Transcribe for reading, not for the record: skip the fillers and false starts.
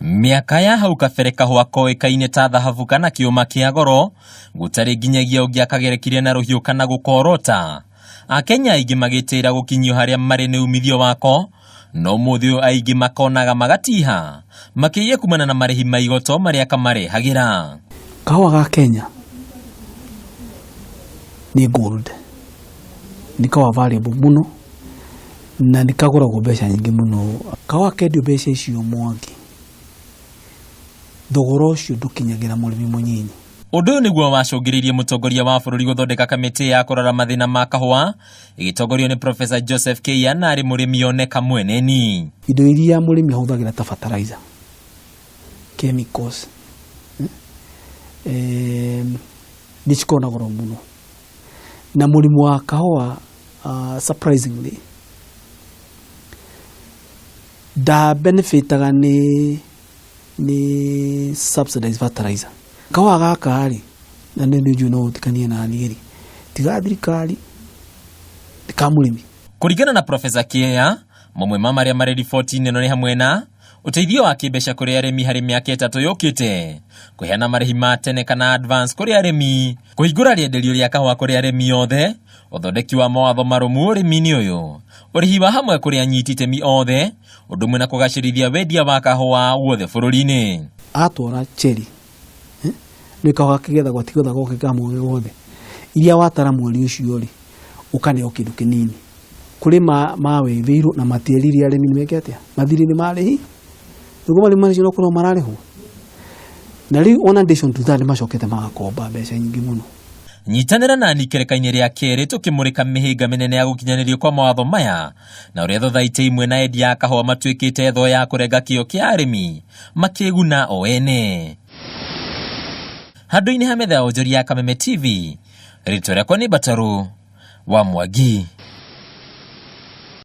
Mĩaka ya hau kabere kahũa koĩkaine ta thahabu kana kĩũma kĩa goro, gũtarĩ nginyagia ũngĩakagerekire na rũhiũ kana gũkorota. Akenya aingĩ magĩtĩĩra gũkinyio harĩa marĩ nĩ umithio wako, no ũmũthĩ ũyũ aingĩ makonaga magatiha, makĩria kumana na marĩhi ma igoto marĩa kamarehagĩra. Kahũa ga Kenya nĩ gold, nĩ kahũa valuable mũno na nĩ kagũragwo mbeca nyingĩ mũno. Kahũa kendio mbeca icio Mwangi, thogora ũcio ndũkinyagĩra mũrĩmi mũnyinyi. Ũndũ ũyũ nĩguo wacũngĩrĩirie mũtongoria wa bũrũri gũthondeka kamĩtĩ ya kũrora mathĩna ma kahũa ĩgĩtongorio nĩ Professor Joseph Keiya na arĩ mũrĩmi oneka mweneni. Indo iria mũrĩmi ahũthagĩra ta fertilizer, chemicals, nĩ cikoragwo na goro mũno. Na mũrĩmi wa kahũa surprisingly nda benefitaga nĩ nĩ subsidized fertilizer. Kahũa gaka rĩ, na nĩ njũĩ no ũtikanie na niĩ rĩ, ti ga thirikari, nĩ ka mũrĩmi. Kũringana na Professor Kieya, mamwe ma marĩa marĩ riboti-inĩ ĩno nĩ hamwe na ũteithio wa kĩmbeca kũrĩ arĩmi harĩ mĩaka ĩtatũ yũkĩte, kũheana marĩhi ma tene kana advance kũrĩ arĩmi, kũhingũra rĩenderio rĩa kahũa kũrĩ arĩmi othe, ũthondeki wa mawatho marũmu ũrĩmi-inĩ ũyũ, ũrĩhi wa hamwe kũrĩ anyiti itemi othe, ũndũ ũmwe na kũgacĩrithia wendia wa kahũa wothe bũrũri-inĩ. Atwara cherry nĩ kahũa kĩgethagwo ti gwethagwo kamwe gothe, iria watara mweri ũcio rĩ, ũkaneo kĩndũ kĩnini. Kũrĩ mawĩthĩirwo na matierire arĩmi nĩ meke atĩa, mathirĩ nĩ marĩhi, nĩguo marĩhi macio no kũrĩhwo mararĩhwo. Na rĩu on addition to that nĩ macokete magakomba mbeca nyingĩ mũno. Nyitanĩra nani ikereka-inĩ rĩa kerĩ tũkĩmũrĩka mĩhĩnga mĩnene ya gũkinyanĩrio kwa mawatho maya na ũrĩa thothaitĩ imwe na endia a kahũa matuĩkĩte thoo ya kũrenga kĩo kĩa arĩmi makĩguna o ene. Handũ-inĩ ha metha ya wonjoria ya Kameme TV, rĩtwa rĩakwa nĩ Mbatarũ wa Mwangi.